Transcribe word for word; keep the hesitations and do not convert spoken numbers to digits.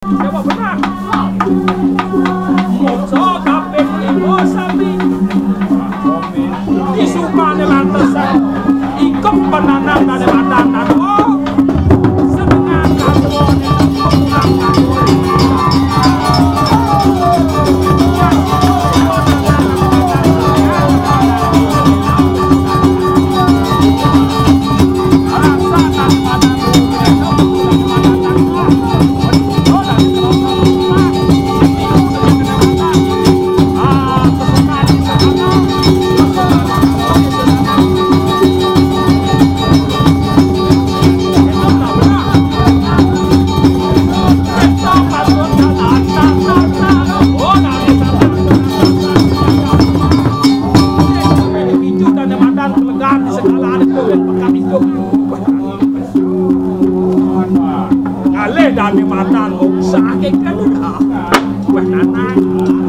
Jawab benar. Moco kaping lima sami. Isukane lantesan. Ikep penanam dane madan. Oh, setengah kampung. Ngalih dane madan, usahake kan. Wah, nanang.